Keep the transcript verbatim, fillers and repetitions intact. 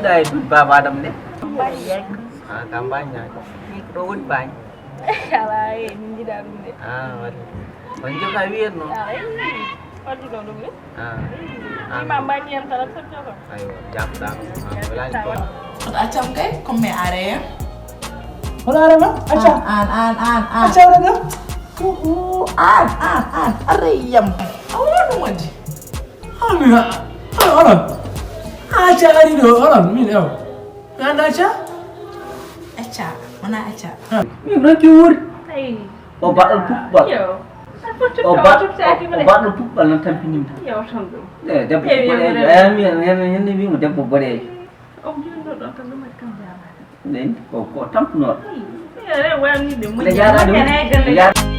Ɗa e duuɗi Baaba Adama de. Mbaññaaki. Ah, ka mbaññaaki. Min ko ɗo woni Bañña. Alaa, e, min njiɗaa ɗum de. Ah, waɗi. On njiɗaa wiyen noon? Alaa, e, wadduɗo ɗum de. Ah. Ima mbaññi en tan, a sotto ko. Aywa, jaaɓɗaa. Ah, welaani ko. Koto accam kay, comme mi are. Hono are ma? Acca. An, an, an, an, an. Acca wala ɗo? Uhu, an, an, an. Are yam. A wona ɗum waɗi. An, an, an, onon. Acca ari ɗo, onon, min ew. Mi annda acca? Acca, wona acca. Min noon ki wuuri. Ay. O baɗɗo puɓɓal. Yo. O ba-, o baɗɗo puɓɓal noon tampinimta. Yo, ton ɗum. E, debbo boɗeejo. Eyi, eyi, eyi. Eyi, mi, mi, mi, mi, mi, mi, debbo boɗeejo. O juulno ɗon tan ɗum waɗi kam jaamaade. Nden ko, ko tampunooɗo. Eyi, eyi, wayni ɗum. Nde jaaɗaa ɗum, nde jaaɗaa.